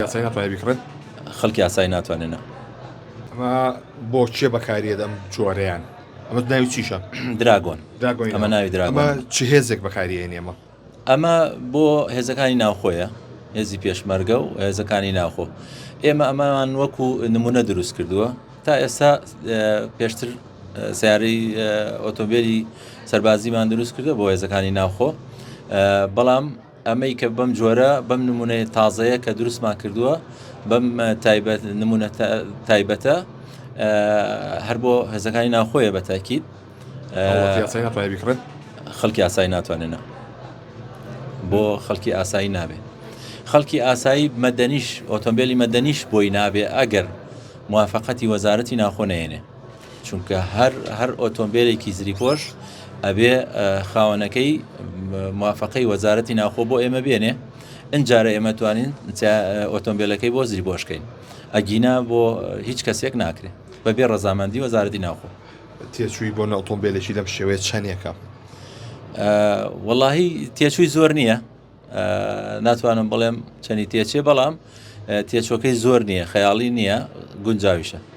ئاسایی ناتوانێت بیکڕێت؟ خەڵکی ئاسایی ناتوانێت نا. ئەمە بۆ کێ بەکاریێت ئەم جۆرەیان؟ ئەمە ناوی چیشە؟ دراگۆن. دراگۆن. ئەمە ناوی دراگۆن. ئەمە چ هێزێک بەکاریێنێ ئەمە؟ ئەمە بۆ هێزەکانی ناوخۆیە، هێزی پێشمەرگە و هێزەکانی ناوخۆ. ئێمە ئەمەمان وەکو نمونە دروست کردووە. تا ئێستا پێشتر سیارەی ئۆتۆمبیلی سەربازیمان دروست کردو بۆ هێزەکانی ناوخۆ بەڵام ئەمەی کە بەم جۆرە بەم نمونەیە تازەیە کە دروستمان کردووە بەم تایبەت نمونە تایبەتە هەر بۆ هێزەکانی ناوخۆیە بە تاکیید بکڕێت خەڵکی ئاسایی ناتوانێت نا بۆ خەڵکی ئاسایی نابێ خەڵکی ئاسایی مەدەنیش ئۆتۆمبیلی مەدەنیش بۆی نابێ ئەگەر موافقەتی وەزارەتی ناخۆ نەیەنێ چونکە هەر هەر ئۆتۆمبیلێکی زریپۆش ئەبێ خاوەنەکەی موافقەی وەزارەتی ناخۆ بۆ ئێمە بێنێ ئەجارە ئێمە توانین ئۆتۆمبیلەکەی بۆ زریپۆشکەین ئەگینا بۆ هیچ کەسێک ناکرێت بەبێ ڕەزامەندی وەزارەتی ناوخۆ. تێچووی بۆ ئۆتۆمبیلێکی لەم شێوەیە چەندێکە؟ وەڵاهی تێچووی زۆر نییە ناتوانم بڵێم چەنی تێچێ بەڵام تێچۆکەی زۆر نییە خەیاڵی نییە گونجاویشە.